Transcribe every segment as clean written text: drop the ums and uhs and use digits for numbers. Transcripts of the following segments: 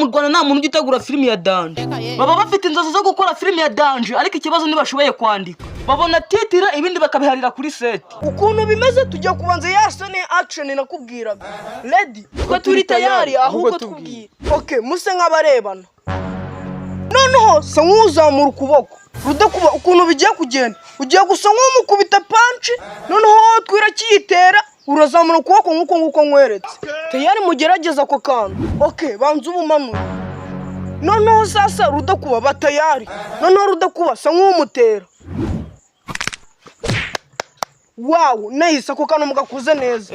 Mu Rwanda nta muntu ujya utegura filimi ya danger. Baba bafite inzozi zo gukora filimi ya danger, ariko ikibazo ntibashoboye kwandika. Babona titre, ibindi bakabiharira kuri set. Ukuntu bimeze, tujya kubanza ya scene action nakubwiraga. Ready? Twe turi tayari, ahubwo tubwire. Okay, muse nk'abarebana. Noneho sa nk'uzamura ukuboko. Rudakuba, ukuntu bigiye kugenda, ugiye gusa nk'umukubita punch, noneho twirakiyitera, urazamura ukuboko nk'uko nguko nkweretse. Tayari? Mugerageza ako kantu. Okay, banza ubumanure. Noneho sasa Rudakuba, ba tayari. Noneho Rudakuba, sa nk'umutera. Wow, nice! Ako kantu mugakuze neza.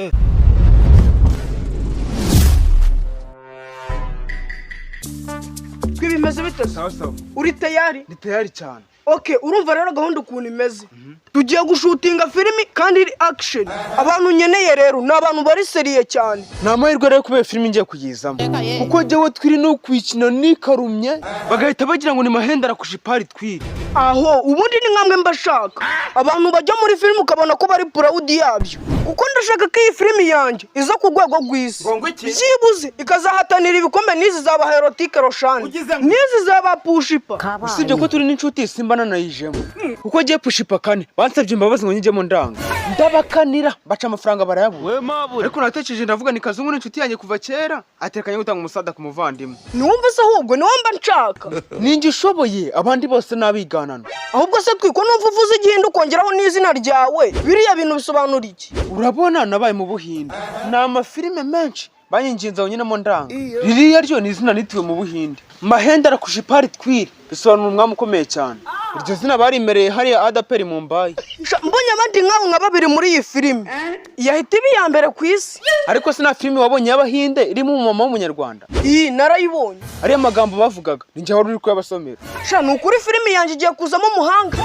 Twibimeze bite se? Sawa sawa. Uri tayari? Ni tayari cyane. Okay, urumva rero gahunda ukuntu imeze: tugiye gushutinga filimi kandi iri action. Abantu nkeneye rero ni abantu bari sérieux cyane. Ni amahirwe rero kubera filimi ngiye kuyizamo, kuko jyewe twiri no kuyikina nikarumye, bagahita bagira ngo ni Mahenda arakushipari twiri. Aho ubundi ni nkamwe mbashaka, abantu bajya muri filimi ukabona ko bari proud yabyo, kuko ndashaka ko iyi filimi yanjye iza ku rwego rw'isi, byibuze ikazahatanira ibikombe n'izi za ba Hrithik Roshan, n'izi za ba Pushpa. Usibye ko turi n'inshuti, simba nanayijemo, kuko agiye Pushpa kane bansabye imbabazi ngo njyemo, ndanga, ndabakanira, baca amafaranga barayabura. Ariko natekereje, ndavuga ni Kazungu n'inshuti yanjye kuva kera, atekanye gutanga umusada ku muvandimwe. Niwumva se? Ahubwo niwo mba nshaka. Ninjye ushoboye, abandi bose n'abiganana. Ahubwo se twiko numva uvuze igihinde ukongeraho n'izina ryawe, biriya bintu bisobanura iki? Urabona nabaye mu Buhinde, ni amafilime menshi banyinginze aho nyinamo, ndanga. Ririya ryo ni izina nitiwe mu Buhinde. Mahenda Rakushipari Twiri bisobanura umwami ukomeye cyane. Iryo zina barimereye hariya Adaperi mu Mbayi. Sha, mbonye abandi nkawe nka babiri muri iyi filimi, yahita iba iya mbere ku isi. Ariko se nta filime wabonye y'Abahinde irimo umumama w'Umunyarwanda? Iyi narayibonye. Ariya magambo bavugaga ni njye wari uri kuyabasomera. Sha, ni ukuri filimi yanjye igiye kuzamo umuhanga.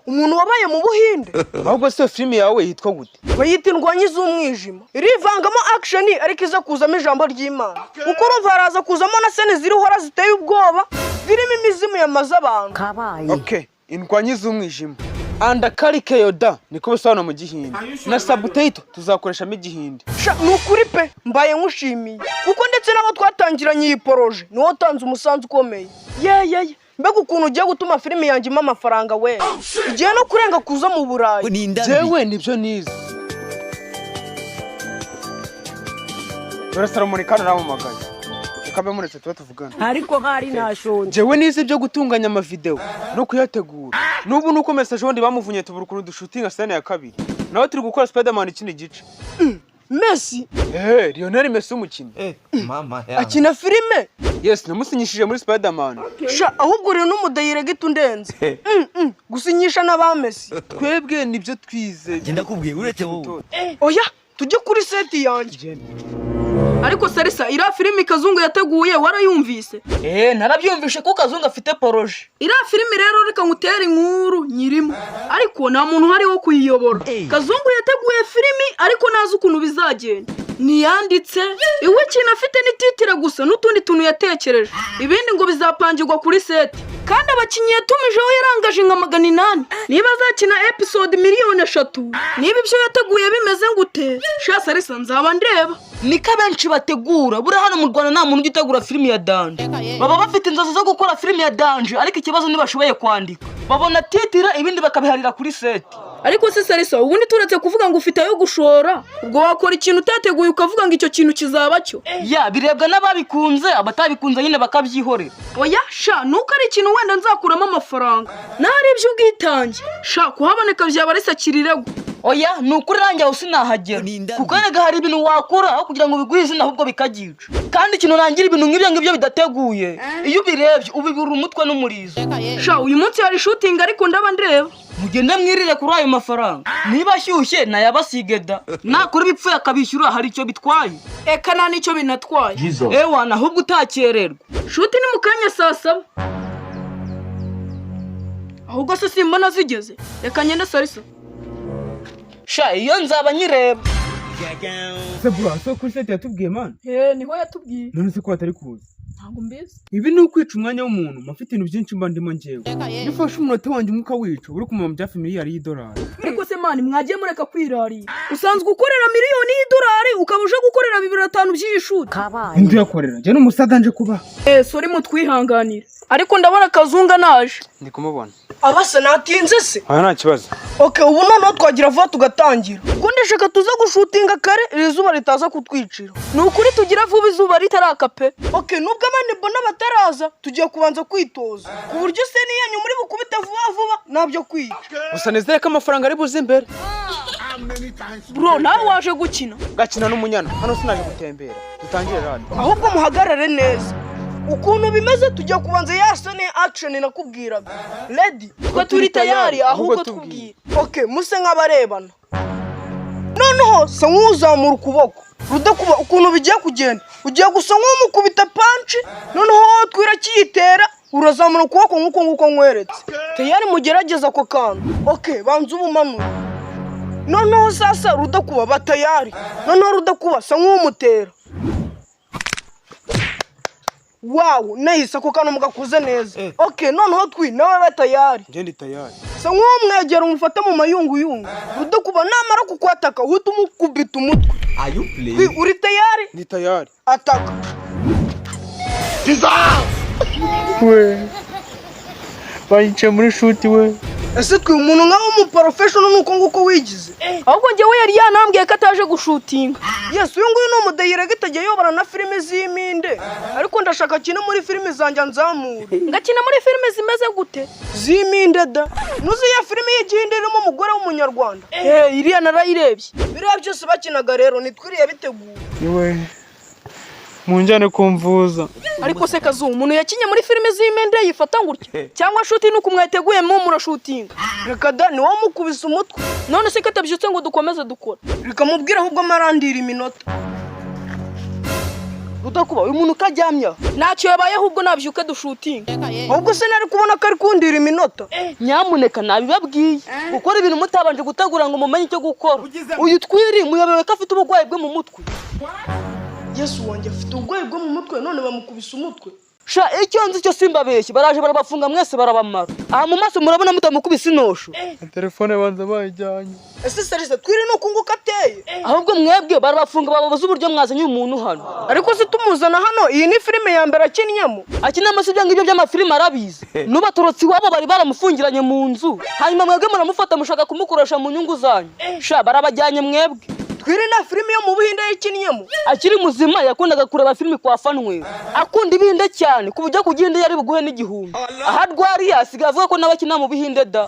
Umuntu wabaye mu Buhinde. Ahubwo se iyo filime yawe yitwa gute? Bayita Indwanyi z'Umwijima. Irivangamo action, ariko iza kuzamo ijambo ry'Imana, kuko urumva haraza kuzamo na scene ziriho ziteye ubwoba, zirimo imizimu yamaze abantu. Kabaye. Okay, Indwanyi z'Umwijima, Andhakaar Ke Yoddha, niko bisobanura mu Gihinde, na subtitle tuzakoreshamo Igihinde. Sha, ni ukuri pe, mbaye nkushimiye, kuko ndetse n'abo twatangiranye iyi projet niwo watanze umusanzu ukomeye. Ye ye ye, mbega ukuntu ugiye gutuma filimi yanjye impa amafaranga we! Igiye no kurenga kuza mu Burayi. Jewe nibyo nize. Dore Salomoni kandi arampamagaye, reka mbe muretse tube tuvugana. Ariko hari nashonje. Jewe nize ibyo gutunganya amavideo no kuyategura. N'ubu nuko message wundi bamuvunye, tubura ukuntu dushutinga scene ya kabiri. Nawe turi gukora Spiderman ikindi gice. Messi? Eh, Lionel Messi umukinnyi. Mama yangu. Akina filime? Yes, namusinyishije muri Spiderman. Sha, ahubwo uri n'umudirector undenze. Gusinyisha n'aba Messi. Twebwe nibyo twize. Njye ndakubwiye, uretse wowe. Oya, tujye kuri set yanjye. Ariko Sarisa, iriya filimi Kazungu yateguye warayumvise? Eee, narabyumvishe ko Kazungu afite projet. Iriya filimi rero, reka ngutere inkuru nyirimo, ariko nta muntu uhari wo kuyiyobora. Kazungu yateguye filimi, ariko ntazi ukuntu bizagenda. Ntiyanditse iwe, ikintu afite ni titre gusa n'utundi tuntu yatekereje, ibindi ngo bizapangirwa kuri set. Kandi abakinnyi yatumijeho yarangaje nka 800, niba azakina episode 3 miliyoni. Niba ibyo yateguye bimeze ngute? Sha Sarisa, nzaba ndeba. Niko abenshi bategura. Buriya hano mu Rwanda nta muntu ujya utegura filimi ya danger. Baba bafite inzozi zo gukora filimi ya danger, ariko ikibazo ntibashoboye kwandika. Babona titre, ibindi bakabiharira kuri set. Ariko se Sarisa, ubundi turetse kuvuga ngo ufite ayo gushora, ubwo wakora ikintu utateguye ukavuga ngo icyo kintu kizaba cyo? Ya, birebwa n'ababikunze, abatabikunze nyine bakabyihorera. Oya sha, nuko ari ikintu wenda nzakuramo amafaranga, naho ari iby'ubwitange, sha, kuhaboneka byaba ari sakirirego. Oya, ni ukuri nanjye aho sinahagera, kuko erega hari ibintu wakora aho kugira ngo biguhe izina ahubwo bikagica. Kandi ikintu nangira, ibintu nk'ibyo ngibyo bidateguye, iyo ubirebye ubibura umutwe n'umurizo. Sha, uyu munsi hari shooting, ariko ndaba ndeba. Mugende mwirire kuri ayo mafaranga. Niba ashyushye nayabasige da, nakora ibipfuye akabishyura, hari icyo bitwaye? Eka, nta n'icyo binatwaye. Ewana, ahubwo utakererwa. Shoot ni mu kanya saa 7. Ahubwo se simbona zigeze? Reka ngende, Sarisa. Sha, iyo nzaba nyireba. Se bro, so kuri set yatubwiye, man? He, niho yatubwiye. None se ko atari kuza? Ntabwo mbizi. Ibi ni ukwica umwanya w'umuntu. Mfite ibintu byinshi mba ndimo njyewe. Iyo ufashe umunota wanjye umwuka wica, uri kumva mu byafi miliyari y'idolari. Ariko se man, mwagiye mureka kwirarira? Usanzwe ukorera miliyoni y'idolari, ukaba uje gukorera 2.5 by'iyi shoot. Indi uyakorera njye ni umusaza nje kuba. Eh, sorry, mutwihanganire, ariko ndabona Kazunga naje. Ndi kumubona. Abasa natinze se? Aha, nta kibazo. Okay, ubu noneho twagira vuba tugatangira, kuko ndashaka tuza gushutinga kare, iri zuba ritaza kutwicira. Ni ukuri, tugira vuba izuba ritaraka pe. Okay, nubwo abandi mbona bataraza, tugiye kubanza kwitoza ku buryo scene yanyu muri bukubite vuba vuba, ntabyo kwica. Gusa nizere ko amafaranga ari buze imbere. Bro, nawe waje gukina? Gakina n'umunyana hano, sinaje gutembera. Dutangire radiyo. Ahubwo muhagarare neza. Ukuntu bimeze, tugiye kubanza ya scene action nakubwiraga. Ready? Twe turi tayari, ahubwo tubwire. Okay, muse nk'abarebana. Noneho sa nk'uzamura ukuboko. Rudakuba, ukuntu bigiye kugenda, ugiye gusa nk'umukubita punch, noneho wowe twirakiyitera, urazamura ukuboko nk'uko nguko nkweretse. Tayari? Mugerageza ako kantu. Okay, banza ubumanura. Noneho sasa Rudakuba, batayari. Noneho Rudakuba, sa nk'umutera. Wow, nice, ako kantu mugakuze neza. Okay, noneho twi nawe batayari. Njye ndi tayari. Sa nk'umwegera, umufate mu mayunguyungu. Rudakuba namara kukwataka, uhita umukubita umutwe. Are you Twi, playing? uri tayari? Ndi tayari. Ataka. We, banyicaye muri shoot we. Ese twe, umuntu nkawe w'umuprofessional nuko nguko wigize? Ahubwo njyewe yari yanambwiye ko ataje gushutinga. Yes, uyu nguyu ni umudirector, agiye ayobora na filime z'impinde, ariko ndashaka akine muri filime zanjye anzamure. Ngakina muri filime zimeze gute? Z'impinde da. Nuzi ya filime y'igihinde irimo umugore w'umunyarwanda? Eh, iriya narayirebye. Biriya byose bakinaga rero nitwiriye biteguye. Iwe, munjyane kumvuza. Ariko se Kazungu, umuntu yakinye muri filime z'impinde yifata gutya? Cyangwa shoot nuko mwateguyemo murashutinga? Reka da, ni wowe mukubise umutwe. None se ko atabyutse ngo dukomeze dukora? Reka mubwire, ahubwo amarandira iminota. Rudakuba, uyu muntu ukaryamya? Ntacyo yabaye, ahubwo nabyuke dushutinga. Ahubwo se nari kubona ko ari kundira iminota. Nyamuneka, nabibabwiye, gukora ibintu mutabanje gutegura ngo mumenye icyo gukora. Uyu twiri muyobewe ko afite uburwayi bwo mu mutwe? Yesu wanjye, afite uburwayi bwo mu mutwe none bamukubise umutwe? Sha, icyo nzi cyo simbabeshye, baraje barabafunga mwese, barabamara. Aha mu maso murabona mutamukubise inosho. Telefone banza bayijyanye. Ese seriously, twiri ni uku nguku ateye? Ahubwo mwebwe barabafunga, bababaza uburyo mwazanye uyu muntu hano. Ariko se tumuzana hano, iyi ni filime ya mbere akinnyemo? Akinamo si ibyo ngibyo by'amafilime arabizi. N'ubatorotse iwabo bari baramufungiranye mu nzu, hanyuma mwebwe muramufata mushaka kumukoresha mu nyungu zanyu. Sha, barabajyanye mwebwe. Twiri nta filime yo mu Buhinde yakinnyemo? Akiri muzima yakundaga kureba filime kwa Fanweri, akunda ibihinde cyane ku buryo ku gihinde yari buguhe n'igihumbi. Aho arwariye asigaye avuga ko nawe akina mu Bihinde da.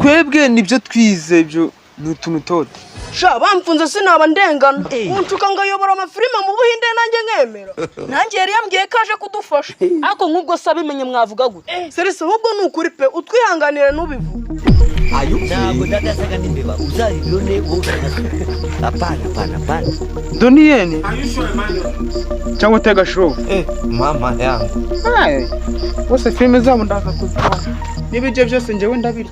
Twebwe nibyo twize, ibyo ni utuntu toto. Sha, bamfunze sinaba ndengana. Unshuka ngayobora amafilime mu Buhinde, nanjye nkemera? Nanjye yari yambwiye ko aje kudufasha. Ariko nk'ubwo se abimenye mwavuga gute? Seriously, ahubwo ni ukuri pe, utwihanganire n'ubivuga. Are you Ntabwo ndadasaga n'imbeba uzabibone wowe. Hapana, hapana, hapana. Doniyeni cyangwa utega shovu. Eh, mama yangu. Bose filime zabo ndaza kuzibona, n'ibiryo byose njyewe ndabirya.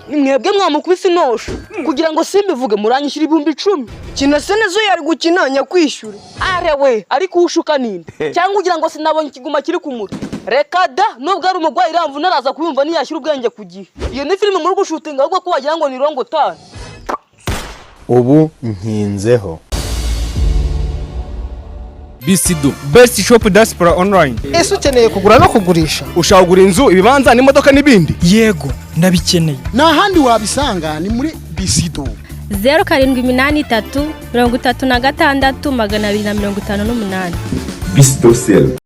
Ni mwebwe mwamukubise inosho. Kugira ngo simbivuge, muranyishyura 10,000. Kina se nizo yari gukina, nyakwishyure. Are we, ariko ushuka ninde? Cyangwa ugira ngo sinabonye ikiguma kiri ku mutwe? Reka da, nubwo ari umurwayi iramvuna araza kubimva ntiyashyira ubwenge ku gihe. Iyo ni filime muri gushutinga, ahubwo ko wagira ngo ni rongo tani. Ubu nkinzeho. Bisidu. Best Shop Diaspora Online. Ese ukeneye kugura no kugurisha? Ushaka kugura inzu, ibibanza n'imodoka n'ibindi? Yego, ndabikeneye. Nta handi wabisanga, ni muri Bisido. 0783 36 258. Bisido Sel.